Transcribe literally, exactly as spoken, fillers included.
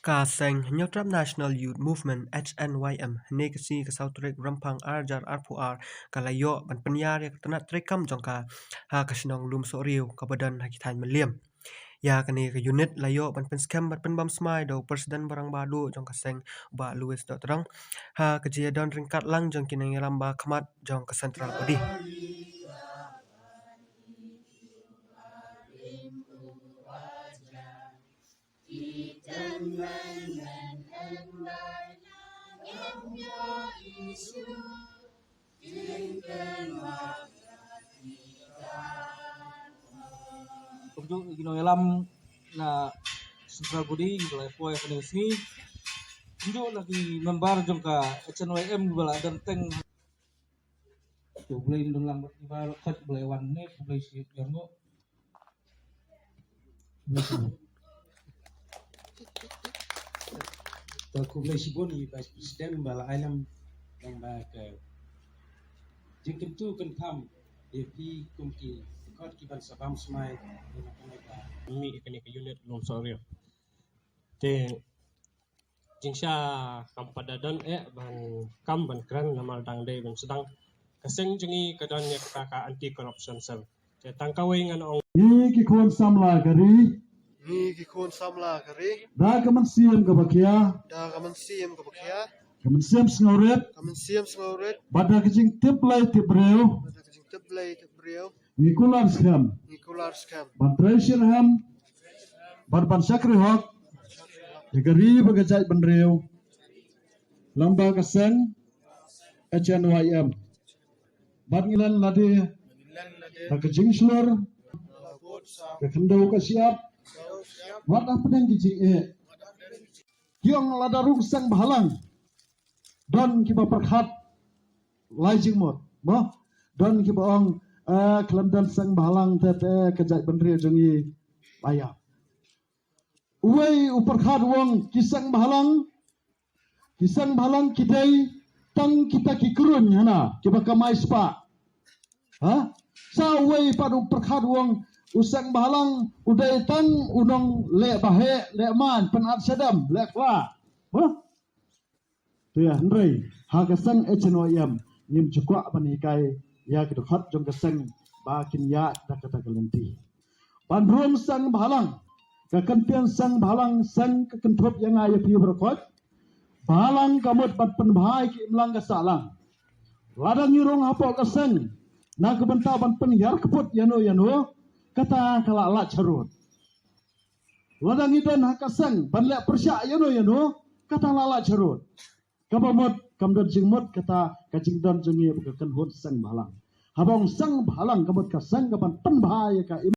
Ka seng Hynñiewtrep National Youth Movement, H N Y M, hynne ka sngi ka saw tarik Rymphang ar hajar arphew ar, ka la ïoh ban pynïar ïa ka tnat treikam jong ka ha ka shnong Lumsohriew kaba don ha ki thaiñ Mylliem. Ïa kane ka unit la ïoh ban pynskhem bad pynbam smai da u President ba rangbah duh jong ka seng, u Bah Louis Dohtdong, ha ka jingïadon ryngkat lang jong ki nongïalam ba khmat jong ka Central Body. Kumjuh ïa ki nongïalam na Central Body kiba la poi ha kane ka sngi. Kumjuh na ki member jong ka H N Y M kiba la don teng. To Blei un don lang bad kiba la khot, Blei wan ne, to Blei shi ïa ngo. To khublei shibun ïa i Vice President ba la ai lem lang ba ka jingkyntu kynpham ïa phi kum ki dkhot ki ban sa bam smai ïa kane ka, mih ïa kane ka unit Lumsohriew. Te jingshisha kam pat da don eh ban kam ban kren namar dang dei ban sdang. Ka seng jong ngi ka don ïa kata ka anti corruption cell. Te tang kawei ngan ong. Ngi ki khun samla ka ri. Ngi ki khun samla ka ri. Da ka mynsiem kaba khia. Da ka mynsiem kaba khia. Ka mynsiem sngewrit. Ka mynsiem sngewrit. Bad da ka jingtip Blei tip briew. Bad da ka jingtip Blei tip briew. Ngi kular skhem. Ngi kular skhem. Ban trei shitrhem. Bad ban shakri hok ïa ka ri bad ka jaitbynriew. Lyngba ka seng H N Y M. Bad ngi len lade da ka jingshlur, ka khyndew ka shyiap, wat hapdeng ki jingeh. Ki ong lada rung seng bhalang don kiba pyrkhat lai jingmut, mo? Don kiba ong, eh, khlem don seng bhalang te, te ka jaitbynriew jong ngi la ïap. Uwei u pyrkhat u ong ki seng bhalang, ki seng bhalang ki dei tang kita ki kruñ hana kiba kamai spah. Ha? Sa uwei pat u pyrkhat u ong u seng bhalang u dei tang u nongleh baheh, leh man, pynat shadem, leh kla. Ha? Te hynrei ha ka seng H N Y M ngim ju kwah ban hikai ïa ki dkhot jong ka seng ba kin ïaid da kata ka lynti. Ban rung seng bhalang, ka kyntien seng bhalang, seng ka kynthup ïa nga ïa phi baroh khoit. Bhalang ka mut ban pynbha ïa ki imlang ka sahlang. Lada ngi rung hapoh ka seng na ka bynta ban pynhiar kput ïano ïano, kata ka la lait harud. Lada ngi don ha ka seng ban leh pyrshah ïano ïano, kata la lait harud. Kaba mut kam don jingmut kata ka jingdon jong ngi ba ka kynhun seng bhalang. Haba ong seng bhalang ka mut ka seng ka ban pynbha ïa ka im